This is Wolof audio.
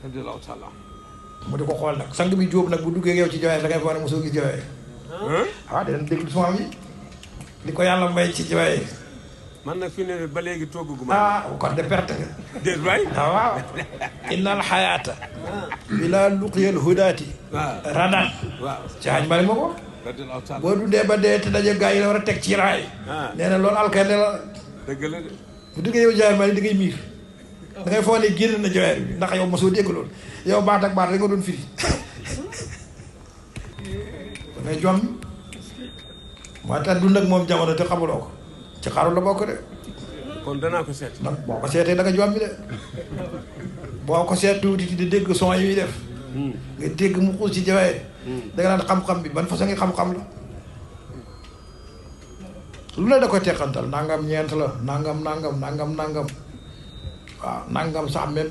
radiyallahu taala mu di ko xool nag sang bi jóob nag bu duggee yow ci jawaay da ngay foog ne mosoo gis jawaay waaw dinañ déglu suma yi li ko yàlla may ci jawaay man nag fi ne ba léegi togguma kon de perte nga déet waay waaw innal xayaata bila luqiyal hudaati radan ci xaaj mari ma ko boo dundee ba dee te daje gaa yi la war a teg ci raay nee na loolu alkande la dëgg la de bu duggee yow jawaay mari da ngay miir da ngay foog ne génn na jawaay bi ndax yow mosoo dégg loolu yow baat ak baat rek nga doon firi da ngay jom moo tax dund ak moom jamono te xamuloo ko ci xaru la bokk de kon danaa ko seet nag boo ko seetee da nga jom bi de boo ko seet tuuti di dégg son yi muy def nga dégg mu xuus ci jawaay da nga naan xam-xam bi ban façon ngi xam-xam la lu ne da koy teqantal nangam ñeent la nangam waaw nangam sax même